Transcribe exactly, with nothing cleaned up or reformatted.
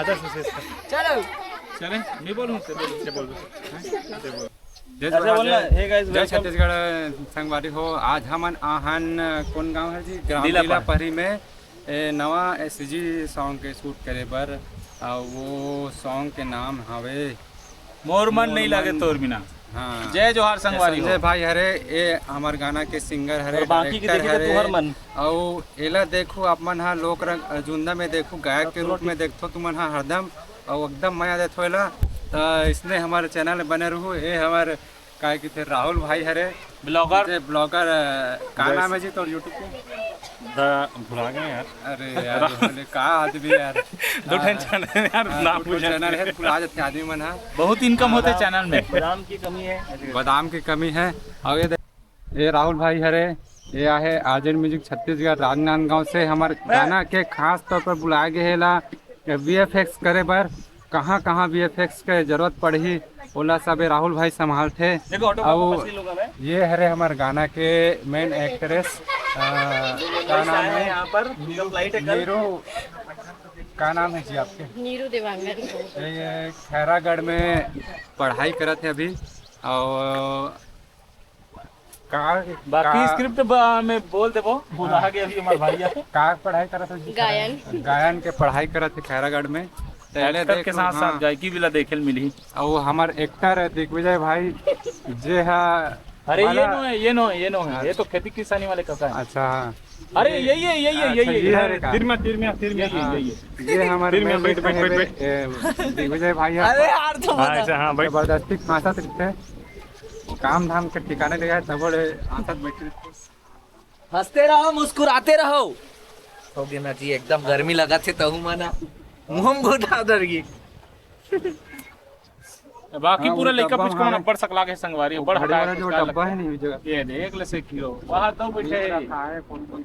चलो। चले, मैं बोलूं, से बोलूं, से बोलूं। हैं? से बोलूं। जय अच्छा, जोहार, बोलना, जय, hey guys, जय welcome। छत्तीसगढ़ संगवारी हो। आज हमन आहन कोन गांव है जी? ग्राम दीलापा। दीलापरी में ए, नवा एसजी सॉन्ग के शूट करे बर। अउ वो सॉन्ग के नाम हवे मोर मन मोर नहीं लागे मन। तोर बिना। हाँ। जय जोहार संगवारी हो। संजय भाई हरे, ए हमर गाना के सिंगर हरे, और बाकी के डायरेक्टर देखे तो हरे। तुहर मन। अउ एला देखो, आप मन हा लोक रंग जुंदा में देखो, गायक के रूप में देखो तुमन हा हरदम, अउ एकदम मजा देथो एला। त इसने हमर चैनल बने रहू। ए हमर काय किथे राहुल भाई हरे, ब्लॉगर। जे ब्लॉगर, अ, का नाम है जी तोर YouTube के? द-, भुला गए यार। अरे यार, बोले का आदमी यार। दो ठन हाँ। चैनल है यार, हाँ, नाम दो ठन भुला चैनल गए। है, भुला जाते आदमी मन, हाँ। बहुत इनकम होते हाँ। चैनल में। बादाम की कमी है। बादाम की कमी है। और ये दे-, ये राहुल भाई हरे, ये आहे आर्जन म्यूजिक छत्तीसगढ़ राजनांदगांव से हमर गाना के खास तौर पर बुलाए गए हे ला वीएफएक्स करे बर। कहाँ-कहाँ वीएफएक्स के जरूरत पड़ही, ओला सबे राहुल भाई संभालथे। देखो, ऑटो अउ मशीन लूंगा मैं। ये हरे हमर गाना के मेन एक्ट्रेस, अ, का नाम है? यहाँ पर नीरू, एकदम लाइट है कल। नीरू, का नाम है जी आपके? नीरू देवांगन। ये खैरागढ़ में पढ़ाई करत है अभी। और का, बाकी का स्क्रिप्ट ब-, में बोल देबो, भुला हाँ। गए अभी हमार भैया। का पढ़ाई करत हो जी? गायन। गायन के पढ़ाई करत हे खैरागढ़ में। त एले एक्टर के देखो, साथ साथ हाँ। गायकी भी ला देखे ल मिलही। अउ हमर एक्टर है दिग्विजय भाई, जे हा अरे ये वाला नो है, ये नो है, ये नो है, ये तो खेती किसानी वाले काका है। अच्छा, हाँ। अरे ये यही है, यही है, अच्छा, यही ये है। है रे का? तिरमिया, तिरमिया, तिरमिया, यही है, हाँ। यही है। ये हमारे तिरमिया, मेन बैठ, बैठ, बैठ, बैठ। ए, दिग्विजय भाई है। अरे यार, तो हाँ, बता। अच्छा, हाँ, बैठ। जबरदस्ती खांसत रहिथे। काम धाम के ठिकाने ले आए, तब बड़े आंसत बैठे रहिथे। हंसते रहो, मुस्कुराते रहो। हो गे ना जी, एकदम गर्मी लगत हे, तहू मना मुंह में घुटा दरगी। बाकी हाँ, पूरा वो लइका डब्बा पिचको में ना हमारे बड़ सकला के संगवारी, वो बड़ घड़ी हटाए वाला जो कुचकाए डब्बा लगथे। है नहीं, उस जगह। ये देख ले से किलो, बाहर तो बैठे ये हैं। रखा है, कौन, कौन।